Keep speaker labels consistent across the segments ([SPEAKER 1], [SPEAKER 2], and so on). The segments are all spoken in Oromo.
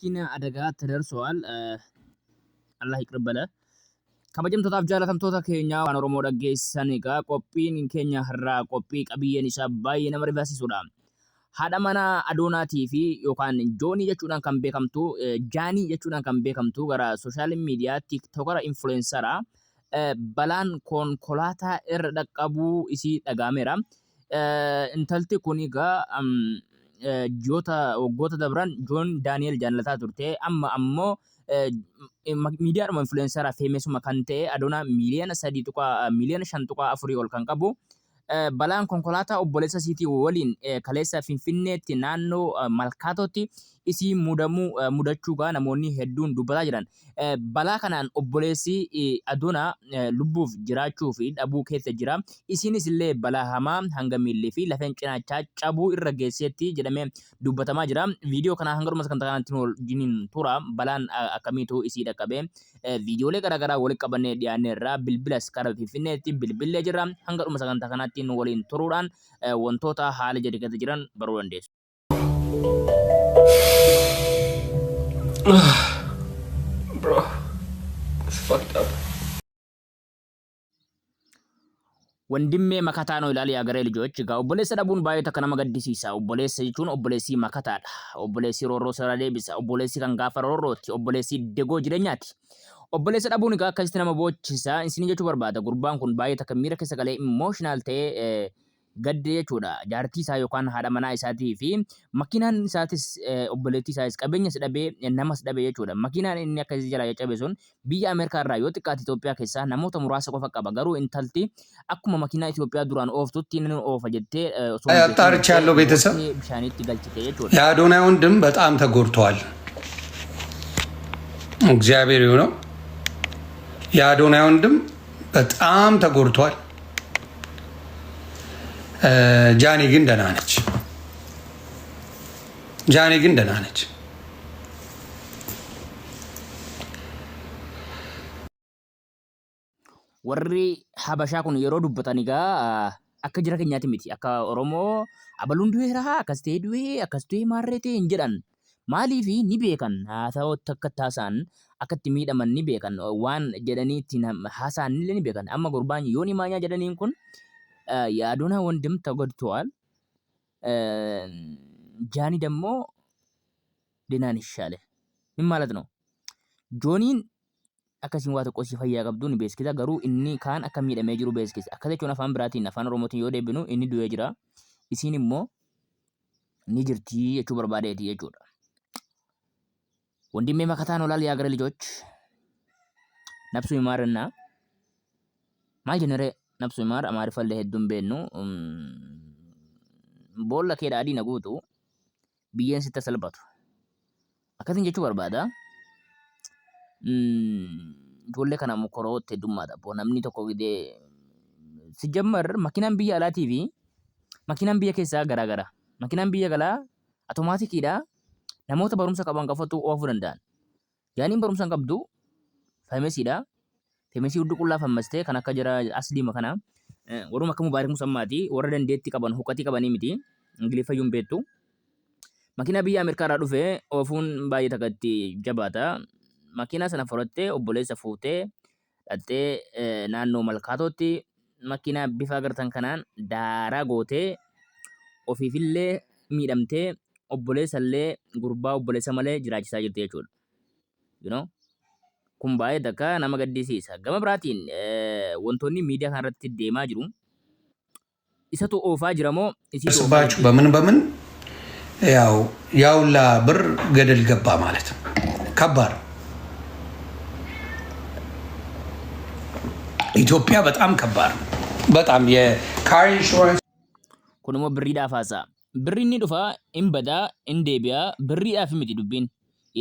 [SPEAKER 1] በመኪና አደጋ ተደርሰዋል። አላህ ይቅር በለ። Kabajamtootaaf jaalatamtoota keenya Afaan Oromoo dhaggeessan, egaa qophiin keenya har'aa qophii qabiyyeen isaa baay'ee nama rifaasisuudha. Haadha manaa Adoonaatii fi yookaan Joonii jechuudhaan kan beekamtu, Jaanii jechuudhaan kan beekamtu, gara social media TikTokera, influencera, balaan konkolaataa irra dhaqqabuu isii dhaga'ameera. Intalti kun egaa ji'oota waggoota dabran Joon Daani'el jaallataa turte. Amma ammoo miidiyaadhuma influencera famousuma kan ta'e Adoonaa miiliyoona 3 tuqaa miiliyoona 5.4 ol kan qabu balaan konkolaataa obboleessa isiitii waliin kaleessa Finfinneetti naannoo Malkaatootti isii mudamuu mudachuu gaa namoonni hedduun dubbataa jiran. Balaa kanaan obboleessi Adoonaa lubbuuf jiraachuu fi dhabuu keessa jira. Isiinis illee balaa hamaa hanga miilli fi lafeen cinaachaa cabuu irra geesseetti jedhamee dubbatamaa jira. Viidiyoo kana hanga dhuma sagantaa kanaatti nu wajjiniin tura. Balaan akkamiitu isii dhaqqabe? Viidiyoolee garaagaraa walitti qabannee dhiyaanneerra. Bilbilas karaa Finfinneetti bilbillee jirra. Hanga dhuma sagantaa kanaatti nu waliin turuudhaan wantoota haala jedhe keessa jiran baruu dandeessu.
[SPEAKER 2] Bro, it's fucked up.
[SPEAKER 1] ወንድሜ መከታ ነው ይላል የአገሬ ልጆች። Egaa obboleessa dhabuun baay'ee takka nama gaddisiisa. Obboleessa jechuun obboleessi makataadha. Obboleessi roorroo sirra deebisa. Obboleessi kan gaafa roorrooti. Obboleessi degoo jireenyaati. Obboleessa dhabuun egaa akkasitti nama boochisa. Isin jechuu barbaada. Gurbaan kun baay'ee takka miira keessa galee emotional ta'ee gadde jechuudha. Jaartii isaa yookaan haadha manaa isaatii fi makiinaan isaatis, obboleettii isaatis, qabeenyas dhabee, namas dhabe jechuudha. Makiinaan inni akkasii jalaa caccabe sun biyya Ameerikaa irraa yoo xiqqaate Itoophiyaa keessaa namoota muraasa qofa qaba. Garuu intalti akkuma makiinaa Itoophiyaa duraan ooftutti inni oofa jettee osoo hin beekin
[SPEAKER 3] አጣርቻለሁ። ቤተሰብ
[SPEAKER 1] gootee bishaanitti galchite jechuudha.
[SPEAKER 3] የአዶናይ ወንድም በጣም ተጎድተዋል። እግዚአብሔር ይሁነው። የአዶናይ ወንድም በጣም ተጎድቷል። ጃኒ ግን ደህና ነች። ጃኒ ግን ደህና ነች።
[SPEAKER 1] Warri Habashaa kun yeroo dubbatan egaa akka jira keenyaati miti. Akka Oromoo abaluun du'eera, akkas ta'ee du'ee, akkas ta'ee maarree ta'e hin jedhan. Maaliif? Ni beekan, haasawaa akka taasaan akka itti miidhaman ni beekan, waan jedhanii ittiin haasa'an illee ni beekan. Amma gurbaan Yoonii Maanyaa jedhaniin kun የአዶና ወንድም ተጎድተዋል። ጃኒ ደግሞ ደህና ነሽ አለ። ምን ማለት ነው? Jooniin akkasiin waa tokko si fayyaa qabdu ni beeksisa, garuu inni kaan akka miidhamee jiru beeksisa. Akkas jechuun afaan biraatiin, afaan Oromootiin yoo deebinu, inni du'ee jira, isiin immoo ni jirti jechuu barbaadeeti jechuudha. ወንድሜ መከታ ነው ላል የሀገሬ ልጆች፣ ነፍሱ ይማርና maal jennere, ነፍሱ ይማር። Amaariffallee hedduun beeknu. Boolla kee dhaadhii na guutu, biyyeen sitti salphatu akkasiin jechuu barbaada. Ijoollee kana mokorootti heddummaata. Abboo, namni tokko gidee ሲጀመር makiinaan biyya alaatii fi makiinaan biyya keessaa garaagara. Makiinaan biyya galaa atomaatikiidha. Namoota barumsa qaban qofatu oofuu danda'an. Jaaniin barumsa hin qabdu, famousiidha. Famousii hudduu qullaa fammastee kan akka jara asliima kana warruma akka Mubaarik Musammaati, warra dandeettii qaban huqatii qabanii miti. Ingiliffayyuu hin beektu. Makiinaa biyya Ameerikaa irraa dhufe oofuun baay'ee takka itti jabaata. Makiinaa sana fudhattee, obboleessa fuutee dhattee, naannoo Malkaatootti makiinaa bifa agartan kanaan daaraa gootee, ofiifillee miidhamtee, obboleessallee gurbaa obboleessa malee jiraachisaa jirti jechuudha. Kun baay'ee takka nama gaddisiisa. Gama biraatiin wantoonni miidiyaa kanarratti deemaa jiru isatu oofaa jira moo isiitu oofaa
[SPEAKER 3] ስባችሁ
[SPEAKER 1] jirti?
[SPEAKER 3] በምን በምን ያው ያውላ ብር ገደል ገባ ማለት ነው። ከባድ፣ ኢትዮጵያ በጣም ከባድ ነው። በጣም የ car insurance
[SPEAKER 1] Kun immoo birriidhaaf haasa'a. Birriin ni dhufa, hin badaa, hin deebi'a. Birriidhaaf miti dubbiin.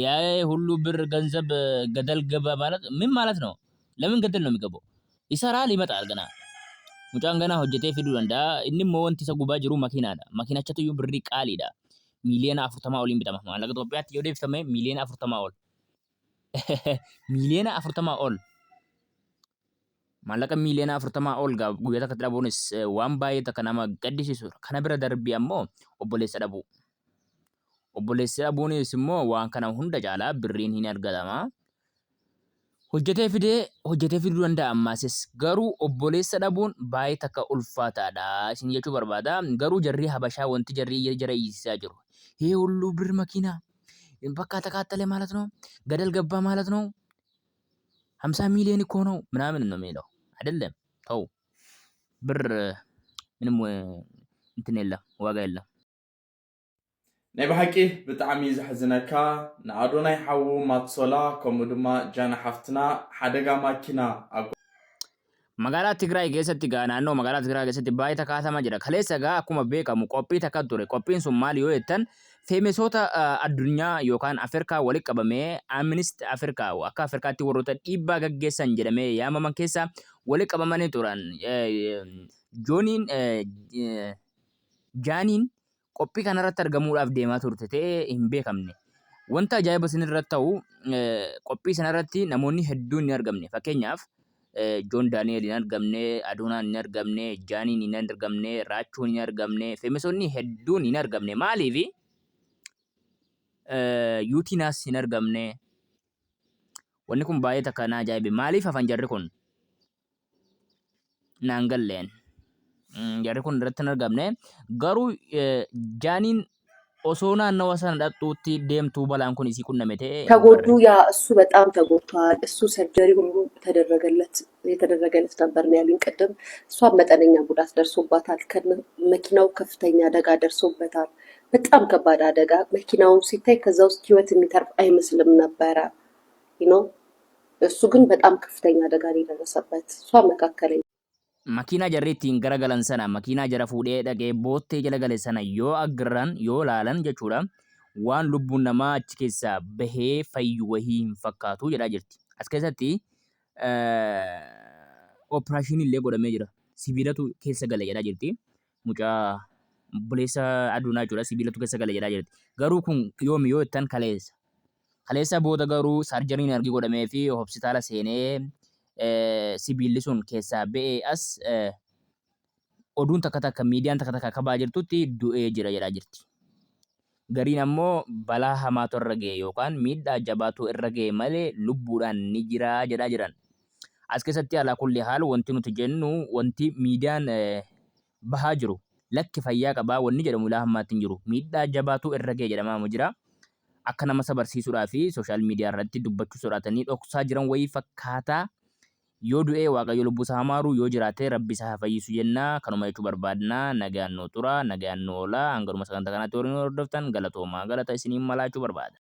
[SPEAKER 1] ያ ሁሉ ብር ገንዘብ ገደል ገባ ማለት ምን ማለት ነው? ለምን ገደል ነው የሚገባው? ይሰራል፣ ይመጣል ገና። Mucaan ganaa hojjetee fiduu danda'a. Inni immoo wanti isa gubaa jiru makiinaadha. Makiinachatu iyyuu birrii qaaliidha. Miiliyoona 40 oliin bitama. Maallaqa Itoophiyaatti yoo deebifame miiliyoona 40 ol. Miiliyoona 40 ol. Maallaqa miiliyoona 40 ol gaa guyyaa takkatti dhabuunis waan baay'ee takka nama gaddisiisudha. Kana bira darbii ammoo obboleessa dhabuu. Obboleessi dhabuunis immoo waan kana hunda caalaa birriin hin argatama. Hojjetee fidee hojjetee fiduu danda'a ammaasis. Garuu obboleessa dhabuun baay'ee takka ulfaataadha isin jechuu barbaada. Garuu jarri Habashaa wanti jarri jara iyyisiisaa jiru. ይሄ ሁሉ ብር መኪና በቃ ተቃጠለ ማለት ነው፣ ገደል ገባ ማለት ነው፣ 50 ሚሊዮን እኮ ነው ምናምን ነው የሚለው። አይደለም፣ ተው፣ ብር ምንም እንትን የለም፣ ዋጋ የለም።
[SPEAKER 4] ናይ ብሓቂ ብጣዕሚ ዘሕዝነካ ንኣዶናይ ሓዉ ማትሶላ ከምኡ ድማ ጃና ሓፍትና ሓደጋ ማኪና
[SPEAKER 1] Magaalaa Tigraay keessatti gaa naannoo magaalaa Tigraay keessatti baay'ee takaatamaa jira. Kaleessa gaa akkuma beekamu qophii takka ture. Qophiin sun maali yoo jettan, famousota addunyaa yookaan Afrikaa walitti qabamee Amnesty Afrikaa akka Afrikaatti warroota dhiibbaa gaggeessan jedhamee yaamaman keessa walitti qabamanii turan. Jooniin Jaaniin qophii kanarratti argamuudhaaf deemaa turte ta'ee hin beekamne. Wanta ajaa'iba isinirratti ta'u, qophii sanarratti namoonni hedduun hin argamne. Fakkeenyaaf, Joon Daani'el hin argamne, Adoonaan hin argamne, Jaaniin hin argamne, Raachuun hin argamne, famousonni hedduun hin argamne. Maaliifi Yuutinaas hin argamne. Wanni kun baay'ee takka na ajaa'ibe. Maaliif hafan jarri kun? Naan galleen. Jarri kun irratti hin argamne. Garuu Jaaniin osoo naannawa sana dhaqxuutti deemtuu balaan kun isii qunname ta'e hin
[SPEAKER 5] ተጎዱ።
[SPEAKER 1] barre.
[SPEAKER 5] ያ እሱ በጣም ተጎድቷል። እሱ surgery ሁሉ ተደረገለት የተደረገለት ነበር ነው ያሉኝ ቅድም። እሷም መጠነኛ ጉዳት ደርሶባታል። መኪናው ከፍተኛ አደጋ ደርሶበታል። በጣም ከባድ አደጋ። መኪናውን ሲታይ ከዛ ውስጥ ህይወት የሚተርፍ አይመስልም ነበረ ነው። እሱ ግን በጣም ከፍተኛ አደጋ ነው የደረሰበት። እሷ መካከለኛ
[SPEAKER 1] Makiinaa jarri ittiin garagalan sana, makiinaa jara fuudhee dhaqee boottee jala gale sana yoo aggaran, yoo laalan jechuudha, waan lubbuun namaa achi keessaa bahee fayyu wahii hin fakkaatu jedhaa jirti. As keessatti operation illee godhamee jira. Sibiilatu keessa gale jedhaa jirti. Mucaa obboleessa Adoonaa jechuudha, sibiilatu keessa gale jedhaa jirti. Garuu kun yoomi yoo jettan, kaleessa. Kaleessa booda garuu surgeryn argi godhamee fi hospitaala seenee sibiilli sun keessaa ba'ee as oduun takka takka, miidiyaan takka takka akka ba'aa jirtutti du'ee jira jedhaa jirti. Gariin ammoo balaa hamaatu irra ga'e yookaan miidhaa jabaatu irra ga'e malee lubbuudhaan ni jira jedhaa jiran. As keessatti alaa kulli haal wanti nuti jennu, wanti miidiyaan bahaa jiru, lakki fayyaa qabaa wanni jedhamu ilaa hammaatti hin jiru. Miidhaa jabaatu irra ga'e jedhamaa jira. Akka nama sabarsiisuudhaa fi social media irratti dubbachuu sodaatanii dhoksaa jiran wayii fakkaataa. Yoo du'ee Waaqayyo lubbuu isaa hamaaru, yoo jiraate Rabbi isaa haa fayyisu jennaa. Kanuma jechuu barbaadnaa. Nagaan nu tura, nagaan nu oolaa. Hanganuma sagantaa kanaatti warri nu hordoftan galatoomaa, galata isiniin malaa jechuu barbaada.